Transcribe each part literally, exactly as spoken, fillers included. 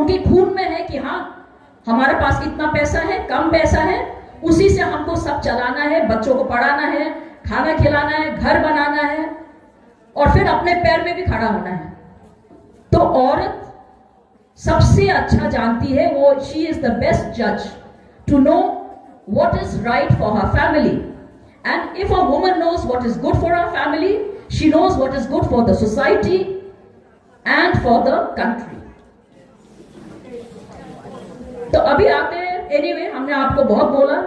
के खून में है कि हाँ, हमारे पास इतना पैसा है, कम पैसा है, उसी से हमको सब चलाना है, बच्चों को पढ़ाना है, खाना खिलाना है, घर बनाना है और फिर अपने पैर में भी खड़ा होना है। तो औरत सबसे अच्छा जानती है, वो she is the best judge to know what is right for her family. And if a woman knows what is good for her family, she knows what is good for the society and for the country. तो अभी आते हैं, एनीवे, हमने आपको बहुत बोला,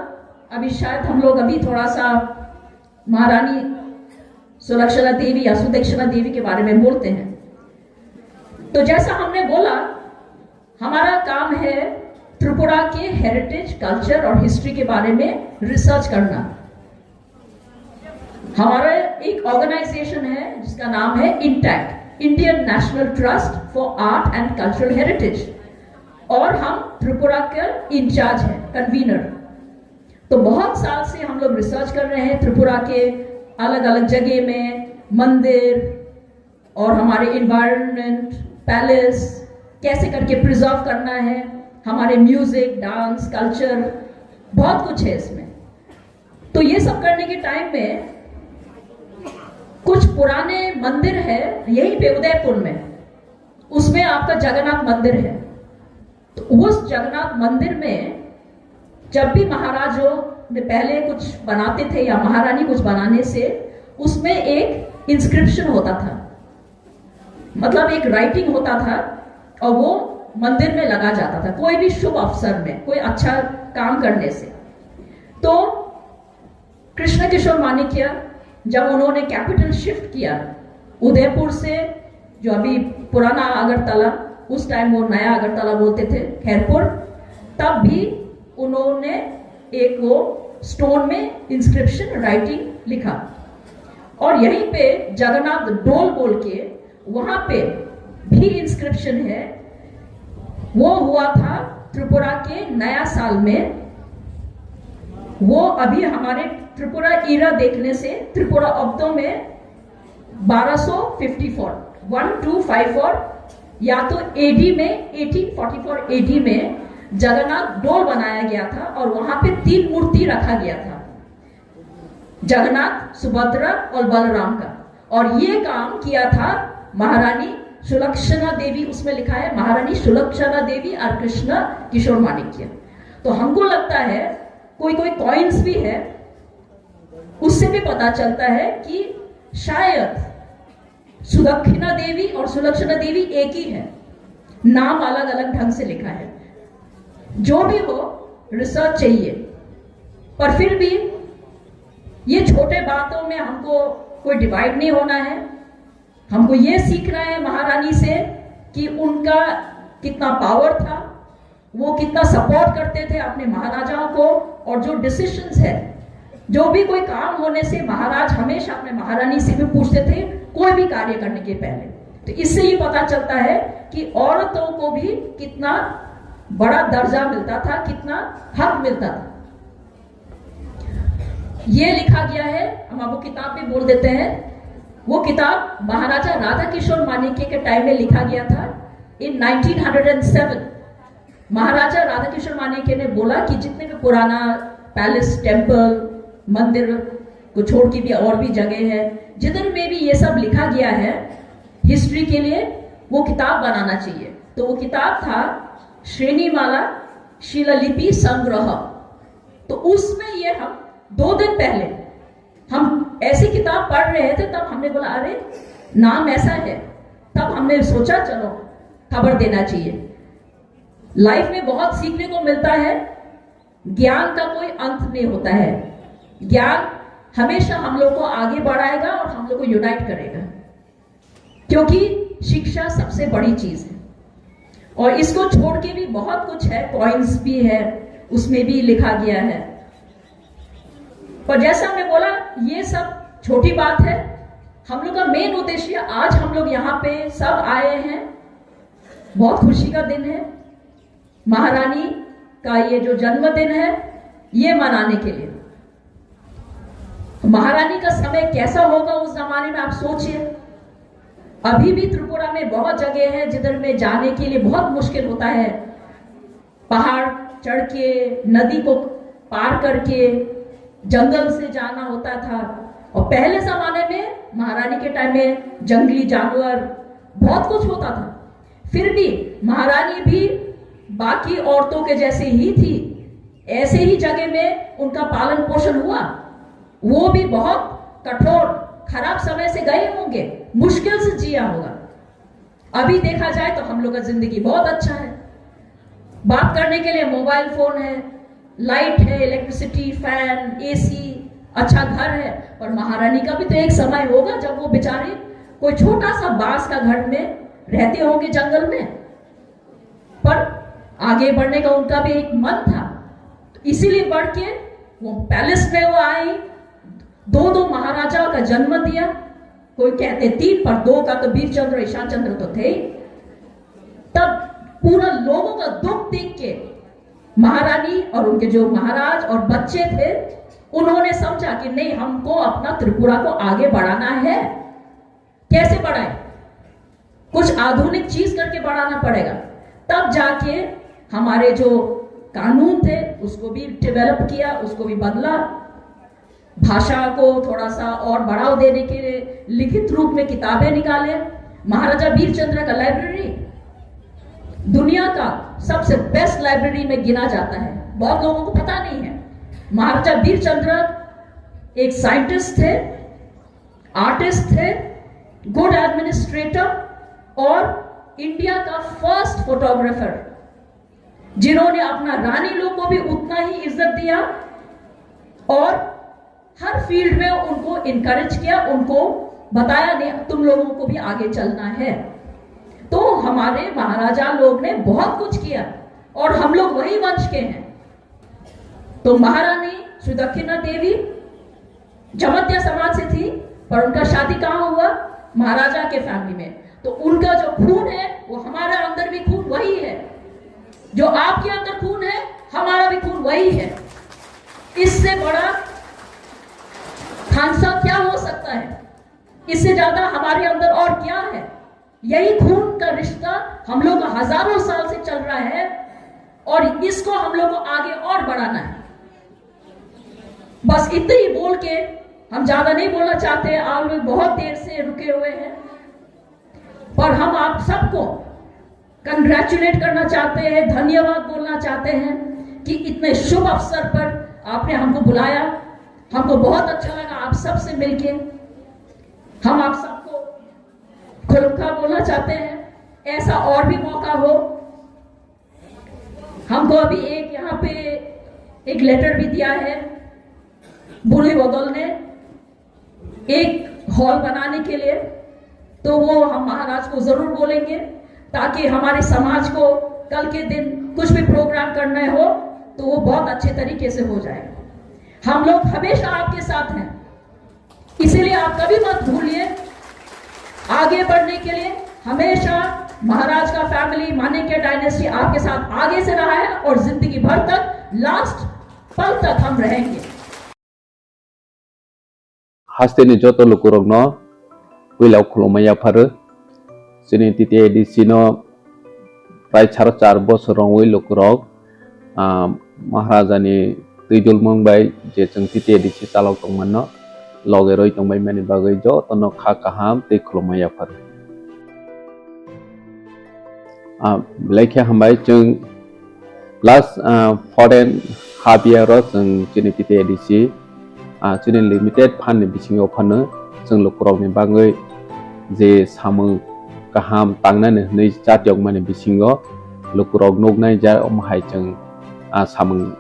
अभी शायद हम लोग अभी थोड़ा सा महारानी सुलक्षणा देवी या सुदक्षिणा देवी के बारे में बोलते हैं। तो जैसा हमने बोला, हमारा काम है त्रिपुरा के हेरिटेज, कल्चर और हिस्ट्री के बारे में रिसर्च करना। हमारा एक ऑर्गेनाइजेशन है जिसका नाम है intact, Indian National Trust for Art and Cultural Heritage, और हम त्रिपुरा के इंचार्ज हैं, कन्वीनर। तो बहुत साल से हम लोग रिसर्च कर रहे हैं त्रिपुरा के अलग अलग जगह में मंदिर और हमारे इन्वायरमेंट, पैलेस कैसे करके प्रिजर्व करना है, हमारे म्यूजिक, डांस, कल्चर, बहुत कुछ है इसमें। तो ये सब करने के टाइम में कुछ पुराने मंदिर है यहीं पे उदयपुर में, उसमें आपका जगन्नाथ मंदिर है। तो उस जगन्नाथ मंदिर में जब भी महाराजों ने पहले कुछ बनाते थे या महारानी कुछ बनाने से उसमें एक इंस्क्रिप्शन होता था, मतलब एक राइटिंग होता था और वो मंदिर में लगा जाता था कोई भी शुभ अवसर में, कोई अच्छा काम करने से। तो कृष्ण किशोर मानिकिया, जब उन्होंने कैपिटल शिफ्ट किया उदयपुर से, जो अभी पुराना अगरतला, उस टाइम वो नया अगरतला बोलते थे, खैरपुर, तब भी उन्होंने एक वो स्टोन में इंस्क्रिप्शन राइटिंग लिखा और यहीं पे जगन्नाथ डोल बोल के वहां पे भी इंस्क्रिप्शन है। वो हुआ था त्रिपुरा के नया साल में। वो अभी हमारे त्रिपुरा ईरा देखने से त्रिपुरा अब्दों में बारह सौ fifty four, one two five four, या तो एडी में, एटीन फ़ोर्टी फ़ोर एडी में जगन्नाथ डोल बनाया गया था और वहां पे तीन मूर्ति रखा गया था, जगन्नाथ, सुभद्रा और बलराम का। और ये काम किया था महारानी सुलक्षणा देवी, उसमें लिखा है महारानी सुलक्षणा देवी और कृष्ण किशोर माणिक्य। तो हमको लगता है कोई कोई कॉइन्स भी है, उससे भी पता चलता है कि शायद सुदक्षिणा देवी और सुलक्षणा देवी एक ही है, नाम अलग अलग ढंग से लिखा है। जो भी हो, रिसर्च चाहिए, पर फिर भी ये छोटे बातों में हमको कोई डिवाइड नहीं होना है। हमको ये सीखना है महारानी से कि उनका कितना पावर था, वो कितना सपोर्ट करते थे अपने महाराजाओं को, और जो डिसीजंस है, जो भी कोई काम होने से महाराज हमेशा अपने महारानी से भी पूछते थे कोई भी कार्य करने के पहले। तो इससे ये पता चलता है कि औरतों को भी कितना बड़ा दर्जा मिलता था, कितना हक मिलता था। ये लिखा गया है, हम आपको किताब भी बोल देते हैं। वो किताब महाराजा राधा किशोर माणिक्य के टाइम में लिखा गया था, in nineteen hundred and seven. Maharaja Radha Kishore Manikya ने बोला कि जितने भी पुराना पैलेस, टेम्पल, मंदिर को छोड़ के भी और भी जगह है, जिधर में भी ये सब लिखा गया है हिस्ट्री के लिए, वो किताब बनाना चाहिए। तो वो किताब था श्रेणीमाला शिलालिपि संग्रह। तो उसमें ये हम दो दिन पहले हम ऐसी किताब पढ़ रहे थे, तब हमने बोला, अरे, नाम ऐसा है। तब हमने सोचा, चलो, खबर देना चाहिए। लाइफ में बहुत सीखने को मिलता है, ज्ञान का कोई अंत नहीं होता है। ज्ञान हमेशा हम लोग को आगे बढ़ाएगा और हम लोग को यूनाइट करेगा, क्योंकि शिक्षा सबसे बड़ी चीज है। और इसको छोड़ के भी बहुत कुछ है, कॉइन्स भी है, उसमें भी लिखा गया है। पर जैसा हमने बोला, ये सब छोटी बात है। हम लोग का मेन उद्देश्य, आज हम लोग यहाँ पे सब आए हैं, बहुत खुशी का दिन है, महारानी का ये जो जन्मदिन है, ये मनाने के लिए। महारानी का समय कैसा होगा उस जमाने में, आप सोचिए। अभी भी त्रिपुरा में बहुत जगह है जिधर में जाने के लिए बहुत मुश्किल होता है। पहाड़ चढ़ के, नदी को पार करके, जंगल से जाना होता था। और पहले जमाने में महारानी के टाइम में जंगली जानवर बहुत कुछ होता था, फिर भी महारानी भी बाकी औरतों के जैसे ही थी। ऐसे ही जगह में उनका पालन पोषण हुआ। वो भी बहुत कठोर, खराब समय से गए होंगे, मुश्किल से जिया होगा। अभी देखा जाए तो हम लोग का जिंदगी बहुत अच्छा है। बात करने के लिए मोबाइल फोन है, लाइट है, इलेक्ट्रिसिटी, फैन, एसी, अच्छा घर है। पर महारानी का भी तो एक समय होगा जब वो बेचारी कोई छोटा सा बांस का घर में रहते होंगे जंगल में। पर आगे बढ़ने का उनका भी एक मन था, तो इसीलिए बढ़ के वो पैलेस में वो आई, दो दो महाराजाओं का जन्म दिया। कोई कहते तीन, पर दो का तो वीर चंद्र, ईशान चंद्र तो थे ही। तब पूरा लोगों का दुख देख के महारानी और उनके जो महाराज और बच्चे थे, उन्होंने समझा कि नहीं, हमको अपना त्रिपुरा को आगे बढ़ाना है। कैसे बढ़ाए? कुछ आधुनिक चीज करके बढ़ाना पड़ेगा। तब जाके हमारे जो कानून थे, उसको भी डेवलप किया, उसको भी बदला। भाषा को थोड़ा सा और बढ़ाव देने के लिए लिखित रूप में किताबें निकाले। महाराजा वीर चंद्र का लाइब्रेरी दुनिया का सबसे बेस्ट लाइब्रेरी में गिना जाता है, बहुत लोगों को पता नहीं है। महाराजा वीर चंद्र एक साइंटिस्ट थे, आर्टिस्ट थे, गुड एडमिनिस्ट्रेटर और इंडिया का फर्स्ट फोटोग्राफर, जिन्होंने अपना रानी लोग को भी उतना ही इज्जत दिया और हर फील्ड में उनको इनकरेज किया, उनको बताया, नहीं, तुम लोगों को भी आगे चलना है। तो हमारे महाराजा लोग ने बहुत कुछ किया और हम लोग वही वंश के हैं। तो महारानी सुदक्षिणा देवी जमत्या समाज से थी, पर उनका शादी कहाँ हुआ? महाराजा के फैमिली में। तो उनका जो खून है, वो हमारा अंदर भी खून वही है। जो आपके अंदर खून है, हमारा भी खून वही है। इससे बड़ा खानसा क्या हो सकता है? इससे ज्यादा हमारे अंदर और क्या है? यही खून का रिश्ता हम लोग का हजारों साल से चल रहा है और इसको हम लोग को आगे और बढ़ाना है। बस इतना ही बोल के हम ज्यादा नहीं बोलना चाहते। आप लोग बहुत देर से रुके हुए हैं, पर हम आप सबको कंग्रेचुलेट करना चाहते हैं, धन्यवाद बोलना चाहते हैं कि इतने शुभ अवसर पर आपने हमको बुलाया। हमको बहुत अच्छा लगा आप सबसे मिलके। हम आप सबको खुलखा बोलना चाहते हैं, ऐसा और भी मौका हो। हमको अभी एक यहाँ पे एक लेटर भी दिया है बुलुई बगल ने एक हॉल बनाने के लिए, तो वो हम महाराज को जरूर बोलेंगे, ताकि हमारे समाज को कल के दिन कुछ भी प्रोग्राम करना हो तो वो बहुत अच्छे तरीके से हो जाए। हम लोग हमेशा आपके साथ हैं, इसीलिए आप कभी मत भूलिए, आगे बढ़ने के लिए हमेशा महाराज का फैमिली, माणिक्य डायनेस्टी आपके साथ आगे से रहा है और जिंदगी भर तक, लास्ट पल तक हम रहेंगे। Hasteni joto lukurokno puila khulumma yapharo. Chini T T A D C no prai saro char bosor rongwi lukurok, ah, Maharajani twi dulmung bai je chwng T T A D C chalok tongmano loge roi tongbai mani bagwi jotono kha kaham tei khulumma yapharo. Ah, belai khe hambai chwng last, ah, foreign half year o chwng chini T T A D C, ah, chini limited fund ni bisingo phano chwng lukurokni bagwi je samung kaham tangnani hwnwi chatiyokmani bisingo lukurok nuknai ja omo hai chwng, ah, samung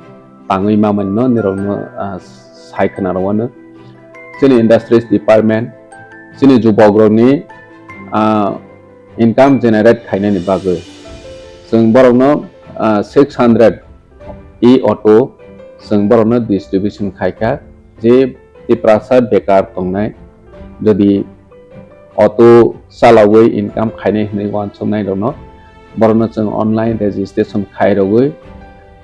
tangwi mamani no nirokno, ah, sai khna rwano. Chini industries department, chini jubokrokni, ah, income generate khainani bagwi chwng borokno, ah, six hundred e auto chwng borokno distribution khaikha, je Tiprasa bekar tongnai, jodi auto chalawi income khainai hwnwi uansuknai rokno, borokno chwng online registration khai rwgwi,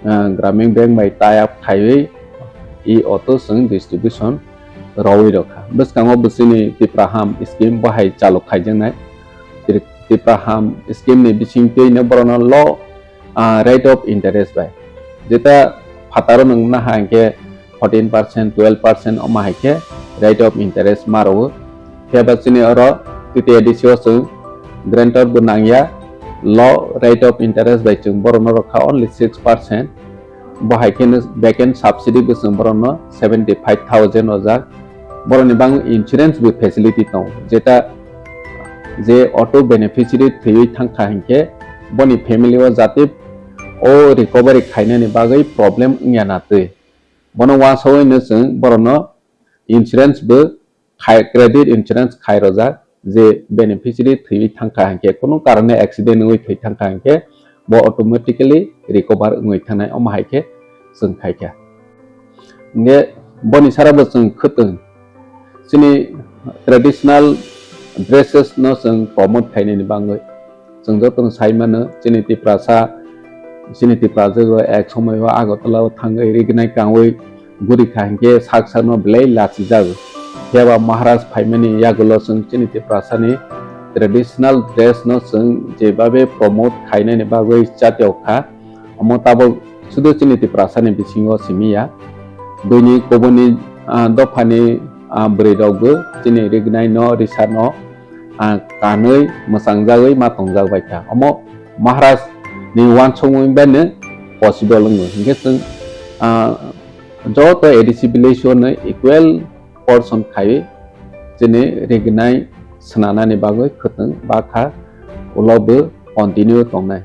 ah, Gramin Bank bai tie up khaiwi e auto chwng distribution rwwi rwkha. Bwskango bwswini Tipraham scheme bo hai chalok khaijaknai. Tipra Ham scheme ni bisingtwi no borokno low, ah, rate of interest bai. Jeta phataro nwng naha hinkhe fourteen percent, twelve percent omo hai khe rate of interest ma rwo. Phiya ba chini oro T T A D C o chwng guarantor bo nangya, low rate of interest bai chwng borokno rwkha only six percent. Bo hai kheno back end subsidy bo chwng borokno seventy five thousand rojak. Borokni bangwi insurance bo facility tongo, jeta je auto beneficiary thwiwi thangkha hinkhe boni family o jate o recovery khainani bagwi problem wngya na twi. Bono uansugwi no chwng borokno insurance bo khai, credit insurance khai rojak, je beneficiary thwiwi thangkha hinkhe, kunu karone accident wngwi thwi thangkha hinkhe, bo automatically recover wngwi thangnai, omo hai khe chwng khaikha. Hinkhe boni sara bo chwng khwtwng chini traditional dresses no chwng promote khainani bagwi. Chwng jotono sai mano, chini Tiprasa, chini Tiprasa o ek somoi o Agartala o thangwi rignai kangwi guri kha hinkhe sak sakno belai lachijago. Phiya ba Maharaj phaimani yagulo chwng chini Tiprasani traditional dress no chwng jebabe promote khainani bagwi chatio kha. Omo tabuk sudu chini Tiprasani bisingo simi ya. Buini kubuni, ah, dophani, ah, bwrwi rokbo chini rignai no, risa no, ah, kanwi mwchangjagwi ma tongjak bai kha. Omo Maharaj ni uansukmung bai no possible wngo. Hinkhe chwng, ah, joto A D C village o no equal portion khaiwi chini rignai swnanani bagwi khwtwng bakha ulo bo continue tongnai.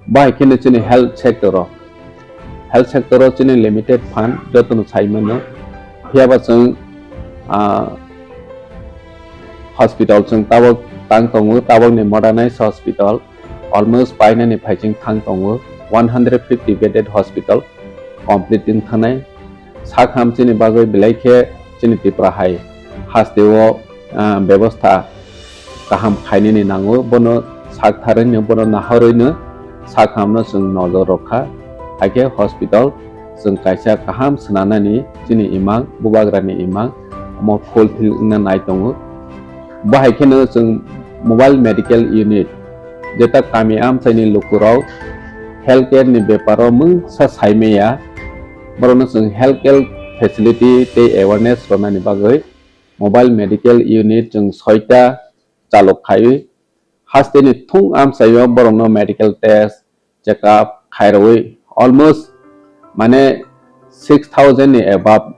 Bahai kheno chini health sector o, health sector o chini limited fund jotono sai mano. Phiya ba chwng, ah, hospital chwng tabok tang tongo, tabokni modernized hospital almost painani phaiching thang tongo, one hundred fifty bedded hospital complete wng thangnai. Sak ham chini bagwi belai khe chini Tipra hai hasteo, ah, bebostha kaham khainani nango, bono sak tharwino, bono nahorwino sak hamno chwng nojor rwkha. Haikhe hospital chwng kaisa kaham swnanani chini imang, bubagrani imang omo fulfill wngna nai tongo. Bahai kheno chwng mobile medical unit, jeta kami amchaini lukurok healthcare ni beparo mungsa saimaya, borokno chwng healthcare facility tei awareness rwnani bagwi mobile medical unit chwng soita chalok khaiwi, hasteni thung amchaio borokno medical test, check up khairogwi almost, mane, six thousand ni above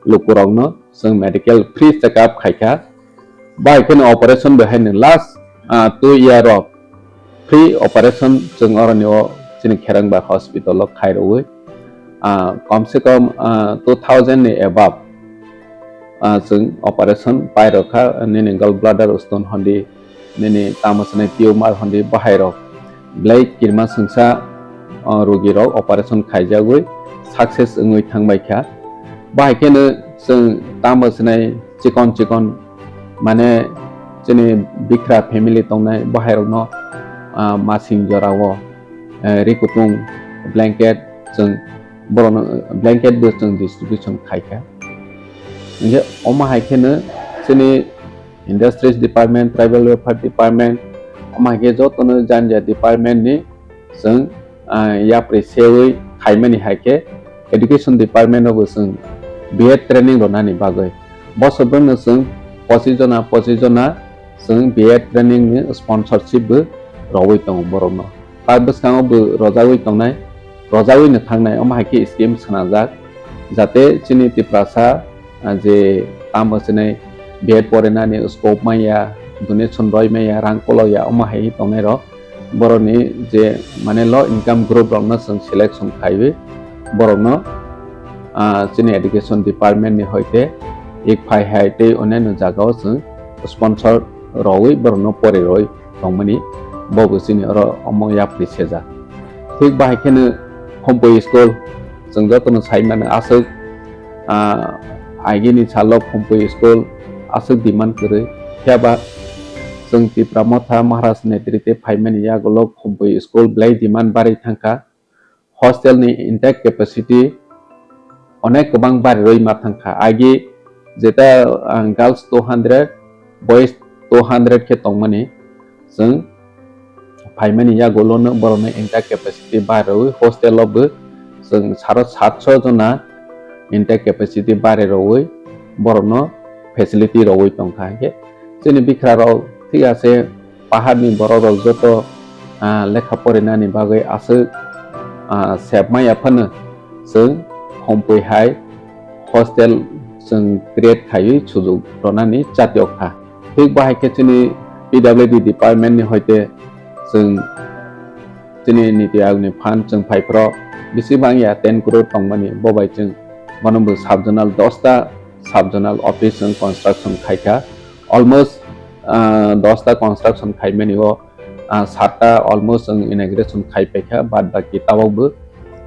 lukurokno chwng medical free check up khaikha. Bai kheno operation bai haino last, ah, two year o free operation chwng oroni o chini Kherangba hospital o khairogwi, ah, kom se kom, ah, two thousand ni above, ah, chwng operation pairokha, nini gallbladder stone hondi, nini tamo swnai tumor hondi bahairok belai kirima swngsa, o, rogirok operation khaijagwi success wngwi thangbaikha. Bahai kheno chwng tamo swnai chikon chikon, mane, chini bikra family tongnai bahairokno, ah, masing jorao, eh, ri kutung blanket chwng borokno blanket bo chwng distribution khaikha. Hinkhe omo hai kheno chini Industries Department, Tribal Welfare Department, omo hai khe jotono janja department ni chwng, ah, yapri sewi khaimani hai khe Education Department o bo chwng B Ed training rwnani bagwi. Bosor bwrwngno chwng pochis jona, pochis jona chwng B Ed training ni sponsorship bo rogwi tongo borokno. Ta bwskango bo rojagwi tongnai, rojagwi no thangnai, omo hai khe scheme swnajak, jate chini Tiprasa, ah, je tamo chini B Ed porinani scope manya, donation roi manya, rang kolokya, omo hai tongnai rok, borokni je, mane, low income group rokno chwng selection khaiwi borokno, ah, chini education department ni hoite ek phai hai tei onyaino jagao chwng sponsor rogwi borokno pori roi tongmani, bo bo chini oro omo yapri sejak. Thik bahai kheno Khumpui school, chwng jotono sai mano aswk, ah, agini salo Khumpui school aswk demand kwrwi, phiya ba chwng Tipra Motha Maharaj netrite phaimani yagulo Khumpui school belai demand barwi thangkha. Hostel ni intake capacity onek kwbang barirwi ma thangkha. Agi jeta, ah, girls two hundred, boys two hundred khe tongmani, chwng phaimani yagulono borokno intact capacity bari rwui hostel o bo chwng saro satso jona intact capacity bari rwui borokno facility rwui tongkha. Hinkhe chini bikrarok thik ase paharni borokrok joto, ah, lekha porinani bagwi aswk, ah, sebmaya phano chwng hompui hai hostel chwng create khaiwi sujuk rwnani chatiok kha. Thik bahai khe chini P W D department ni hoite chwng chini niti ayog ni fund chwng phai phro bisi bang ya ten crore tongmani, bo bai chwng bono bo sub zonal dosta sub zonal office chwng construction khai kha. Almost, ah, dosta construction khaimani o, ah, satta almost chwng inauguration khai paikha, bad baki tabok bo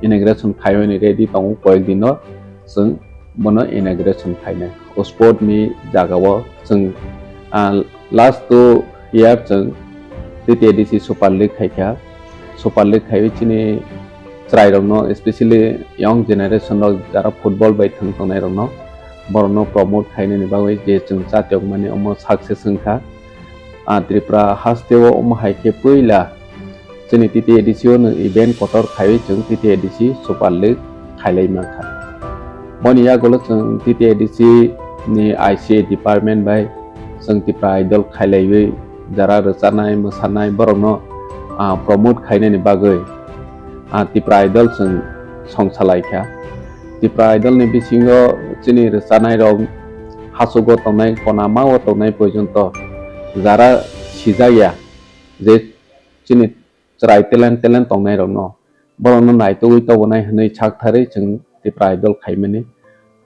inauguration khaimani ready tongo, koyek dino chwng bono inauguration khainai. O sport ni jaga o chwng, ah, last two year chwng T T A D C Super League khaikha. Super League khaiwi chini chwrairokno, especially young generation rok jara football bai thwng tongnairokno, borokno promote khainani bagwi je chwng chatiokmani omo success wngkha. Ah, Tripura hasteo omo hai khe puila chini T T A D C o no event kotor khaiwi chwng T T A D C Super League khailai mankha. Boni yagulo chwng T T A D C ni I C A department bai chwng Tipra Idol khailaiwi jara rwchanai, mwsanai borokno, ah, promote khainani bagwi, ah, Tipra Idol chwng songsalai kha. Tipra Idol ni bisingo chini rwchanai rok hachugo tongnai, konama o tongnai porjonto jara sijak ya je chini chwrai talent, talent tongnai rokno, borokno naitugwi tobonai hwnwi saktharwi chwng Tipra Idol khaimani.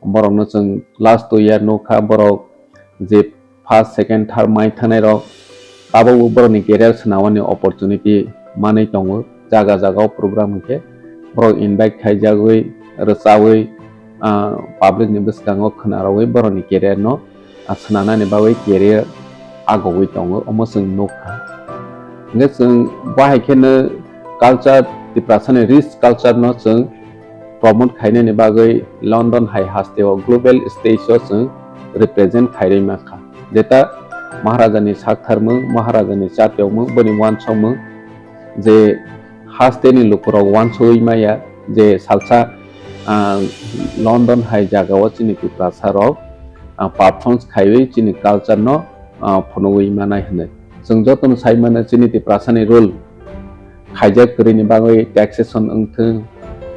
Borokno chwng last two year nukha, borok je first, second, third mai thangnai rok, tabukbo borokni career swnamani opportunity manwi tongo. Jaga jaga o program hwnkhe borok invite khaijagwi, rwchawi, ah, public ni bwskango khwnarogwi borokni career no, ah, swnamnani bagwi career agogwi tongo, omo chwng nukha. Hwnkhe chwng bahai kheno culture, Tiprasani rich culture no chwng promote khainani bagwi London hai hasteo global stage o chwng represent khairwi mankha. Jeta Maharajani saktharmung, Maharajani chatiokmung, boni uansukmung je hasteni lukurok uansugwi maya je salsa, ah, London hai jagao chini Tiprasa rok, ah, performance khaiwi chini culture no, ah, phunugwi manai hwnwi. Chwng jotono sai mano chini Tiprasani rule khaijak kwrwini bagwi taxation wngthwng,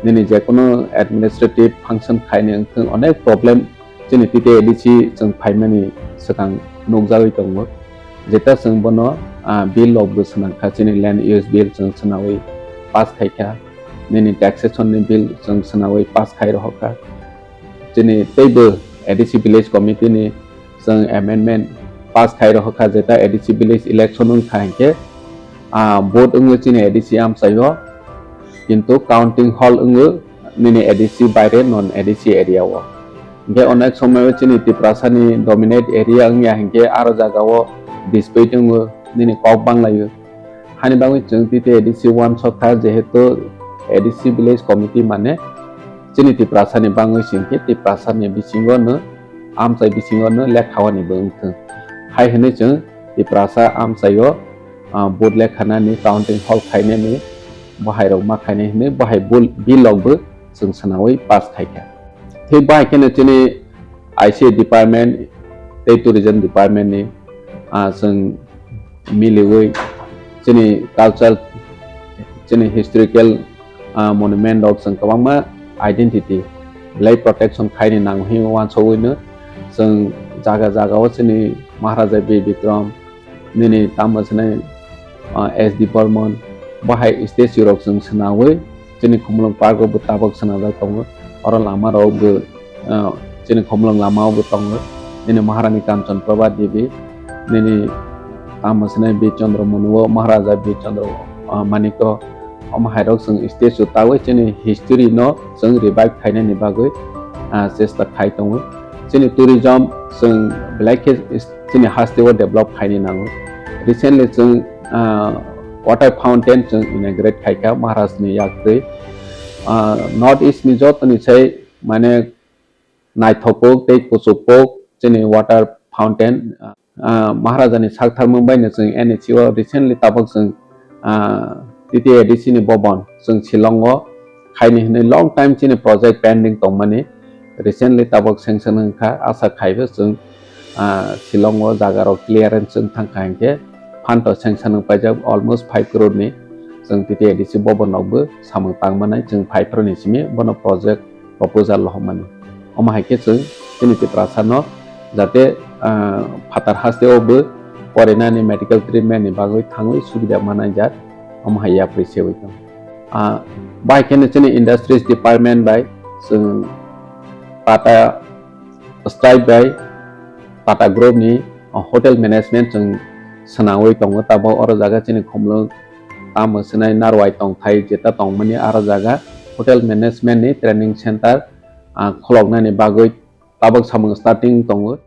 nini jekono administrative function khaini wngthwng, onek problem chini T T A D C chwng phaimani swkang nukjagwi tongo. Jeta chwng bono, ah, bill rok bo swnamkha, chini land use bill chwng swnawi pass khaikha, nini taxation ni bill chwng swnawi pass khai rohorkha. Chini teibo A D C village committee ni chwng amendment pass khai rohorkha, jeta A D C village election wngkha hinkhe, ah, vote wngwi chini A D C amchaio, kintu counting hall wngwi nini A D C baire non A D C area o. Hinkhe onek somoyo chini Tiprasani dominate area wngya hinkhe aro jagao dispute wngwi nini kok banglaio. Hani bagwi chwng T T A D C uansukha, jehetu A D C village committee mane chini Tiprasani bangwi singkhe Tiprasani bisingo no, amchai bisingo no lekhawani bo wngthwng. Hai hwnwi chwng Tiprasa amchaio, ah, vote lekhanani, counting hall khainani, bohairok ma khainai hwnwi bohai bul-, bill rok bo chwng swnawi pass khaikha. Thik bahai kheno chini I C A department tei tourism department ni, ah, chwng miliwi chini culture, chini historical, ah, monument rok chwng kwbangma identity belai protection khaini nango hwnwi uansugwi no chwng jaga jaga o chini Maharaja Bir Bikram, nini tamo swnai, ah, S D Burman, bahai statue rok chwng swnawi chini Khumulwng Park o bo tabok swnajak tongo. Oro lama rok bo, ah, chini Khumulwng lama o bo tongo. Nini Maharani Kanchan Prabha Devi, nini tamo swnai Bir Chandra Manu o Maharaja Bir Chandra, ah, Manik o, omo hai rok chwng statue tawi chini history no chwng revive khainani bagwi, ah, chesta khai tongo. Chini tourism chwng belai khe is-, chini haste o develop khaini nango. Recently chwng, ah, water fountain chwng inaugurate khaikha Maharaj ni yaktwi. Ah, North East ni joto ni sai mane naithokuk tei kuchukuk chini water fountain, ah, Maharaja ni saktharmung bai no chwng N H C o recently tabok chwng T T A D C ni bobon chwng Shillong o khaini hwnwi long time chini project pending tongmani recently tabok sanction wngkha, asa khaibo chwng Shillong o jaga rok clearance wng thangkha hinkhe fund to sanction wng paijak almost five crore ni chwng T T A D C bobon rokbo samung tangmanai chwng five crore ni simi bono project proposal rohormani. Omo hai khe chwng chini Tiprasa no jate phatar haste o bo porinani medical treatment ni bagwi thangwi subida manai jak, omo hai yapri sewi tong. Bai kheno chini industries department bai chwng Tata Stripe bai Tata Group ni hotel management chwng swnamwi tongo, tabok oro jaga chini khumlwng tamo swnai narwai tongthai jeta tongmani aro jaga hotel management ni training center khuloknani bagwi tabok samung starting tongo.